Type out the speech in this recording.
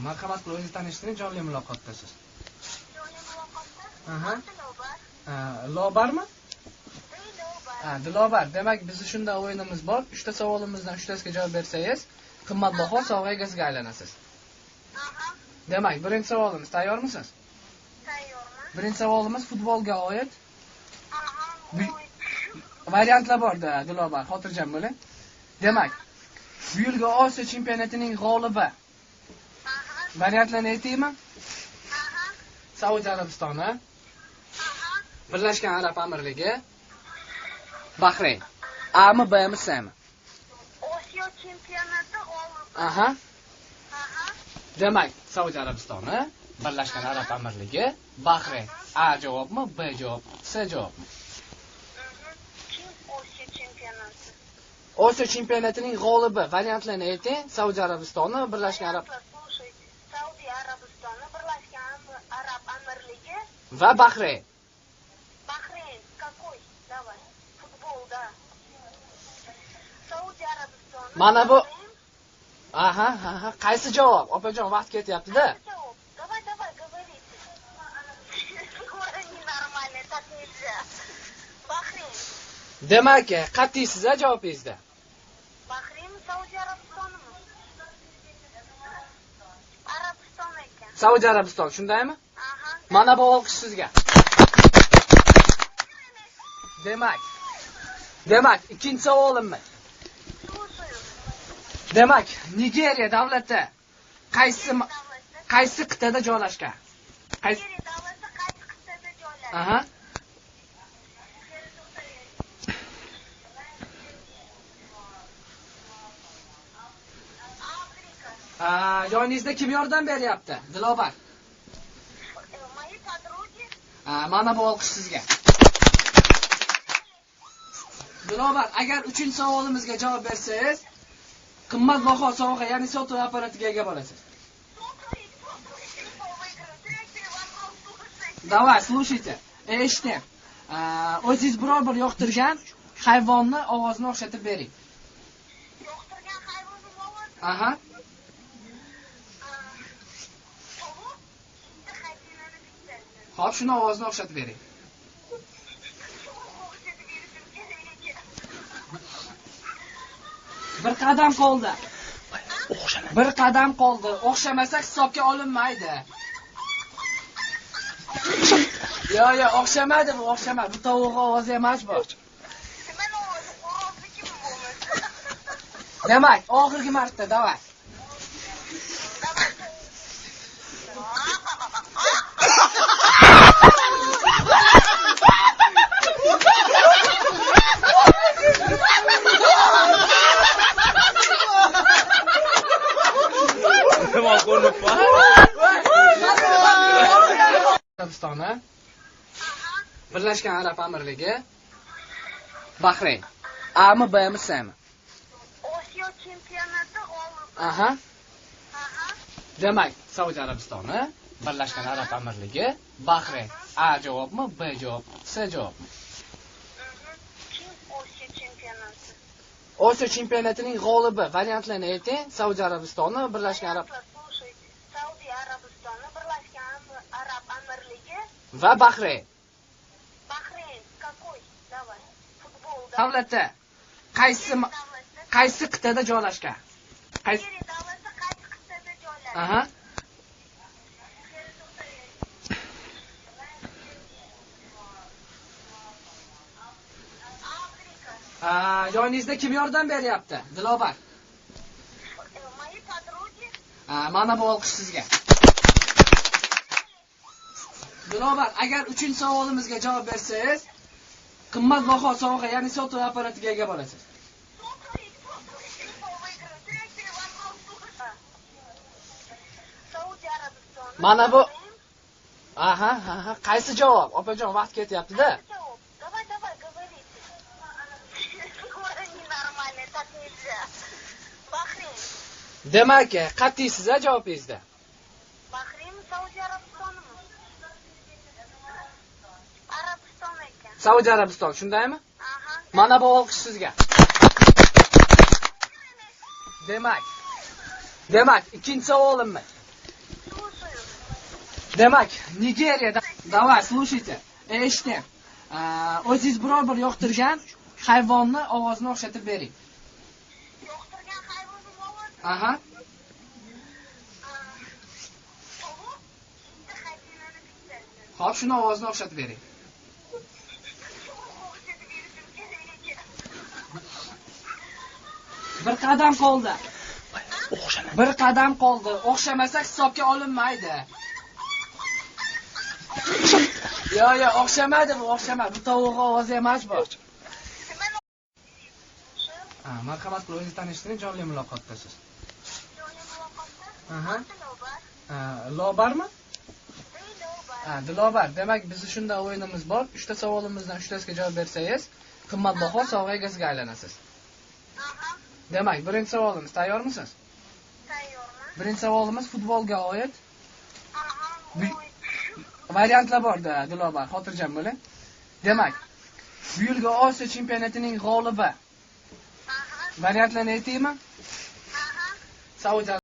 Marhamat qilib o'zingizni tanishtiring, jonli muloqotdasiz. Jonli muloqotda? Aha. Dilobar. Lobarmi? Dilobar. Dilobar, demak bizni shunda o'yinimiz bor. 3 ta savolimizdan 3 tasiga javob bersangiz, qimmatbaho sovg'a egasiga aylanasiz. Aha. Demak, birinchi savolimiz, tayyormisiz? Tayyorman. Birinchi savolimiz futbolga oid. Aha. Variantlar bor-da, Dilobar, xotirjam bo'ling. Demak, bu yilgi Osiyo chempionatining g'olibi. Variantlarni aytaymi? Saudiya Arabistoni, Birlashgan Arab Amirligi, Bahrayn. A mi, B mi, S mi? Osiyo chempionati g'olibi. Aha. Demak, Saudiya Arabistoni, Birlashgan Arab Amirligi, Bahrayn. A javobmi, B javob, S javobmi? Kim Osiyo chempionati? Osiyo chempionatining g'olibi. Variantlarni ayting. Saudiya Arabistoni, Birlashgan Arab Saudiya Arabistoni, Birlashgan Arab Amirligi va Bahrayn. Bahrayn какой? Давай. Futbolda. Saudiya Arabistoni. Mana bu. Aha, aha. Qaysi javob? Opajon, vaqt ketyapti-da. Давай, давай, говорите. Ненормально, так нельзя. Bahrayn. Demak, qat'iysiz-a javobingizda? Bahrayn Saudiya Arabistonimi? Arabiston ekan. Saudiya Arabistoni, shundaymi? Aha. Mana bu olqish sizga. Demak, ikkinchi savolimmi? Demak, Nigeriya davlati qaysi qit'ada joylashgan? Nigeriya davlati qaysi qit'ada joylashgan? Aha. Afrika. Yoningizda kim yordam beryapti? Dilobar. Мои подруги. Mana bu olqish sizga. Dilobar, agar 3-savolimizga javob bersangiz, qimmatbaho sovg'a, ya'ni sotuv apparatiga ega bo'lasiz. Давай, слушайте. Eshiting. O'zingiz biror bir yoqtirgan hayvonni ovozini o'xshatib bering. Yoqtirgan hayvonning ovozi? Aha. Tovuq, bitta xazinani bittasi. Xo'p, shuni ovozini o'xshatib bering. Bir qadam qoldi. Bir qadam qoldi. O'xshamasa hisobga olinmaydi. Yo, yo, o'xshamadi bu, o'xshamadi. Bu tovuq ovozi emas bu. Nimani ovozi? Xo'roznikimi bo'lmasa? Demak, oxirgi marta, davay. Arabistoni, Birlashgan Arab Amirligi, Bahrayn. A mi, B mi, S mi? Osiyo chempionati g'olibi. Aha. Demak, Saudiya Arabistoni, Birlashgan Arab Amirligi, Bahrayn. A javobmi, B javob, S javobmi? Kim Osiyo chempionati? Osiyo chempionatining g'olibi. Variantlarni ayting. Saudiya Arabistoni, Birlashgan Arab Saudiya Arabistoni, Birlashgan Arab Amirligi va Bahrayn. Bahrayn какой? Давай. Futbolda. Davlati qaysi qit'ada joylashgan? Nigeriya davlati qaysi qit'ada joylashgan? Aha. Afrika. Yoningizda kim yordam beryapti? Dilobar. Мои подруги. Mana bu olqish sizga. Dilobar, agar 3-savolimizga javob bersangiz, qimmatbaho sovg'a, ya'ni sotuv apparatiga ega bo'lasiz. Mana bu. Aha, aha. Qaysi javob? Opajon, vaqt ketyapti-da. Давай, давай, говорите. Ненормально, так нельзя. Bahrayn. Demak, qat'iysiz-a javobingizda? Bahrayn Saudiya Arabistonimi? Arabiston ekan. Saudiya Arabistoni, shundaymi? Aha. Mana bu olqish sizga. Demak, ikkinchi savolimmi? Demak, Nigeriyada. Давай, слушайте. Eshiting. O'zingiz biror bir yoqtirgan hayvonni ovozini o'xshatib bering. Yoqtirgan hayvonim ovozi. Aha. Tovuq bitta xazinani bittasi. Xo'p, shuni ovozini o'xshatib bering. O'xshatib berishim kerak ekan. Bir qadam qoldi. O'xshamadi. Bir qadam qoldi. O'xshamasa hisobga olinmaydi. Yo, yo, o'xshamadi bu, o'xshamadi. Bu tovuq ovozi emas bu. Nimani Ha, marhamat qilib o'zingizni tanishtiring, jonli muloqotdasiz. jonli muloqotda? Aha. Dilobar. Ha, Lobarmi? Dilobar. Ha, Dilobar. Demak, bizni shunday o'yinimiz bor. 3 ta savolimizdan 3 tasiga javob bersangiz, qimmatbaho sovg'a egasiga aylanasiz. Aha. Demak, birinchi savolimiz, tayyormisiz? Tayyorman. Birinchi savolimiz futbolga oid. Aha. Bu- Variantlar bor-da, Dilobar, xotirjam bo'ling. Demak, bu yilgi Osiyo chempionatining g'olibi. Aha. Variantlarni aytaymi? Aha. Saudiya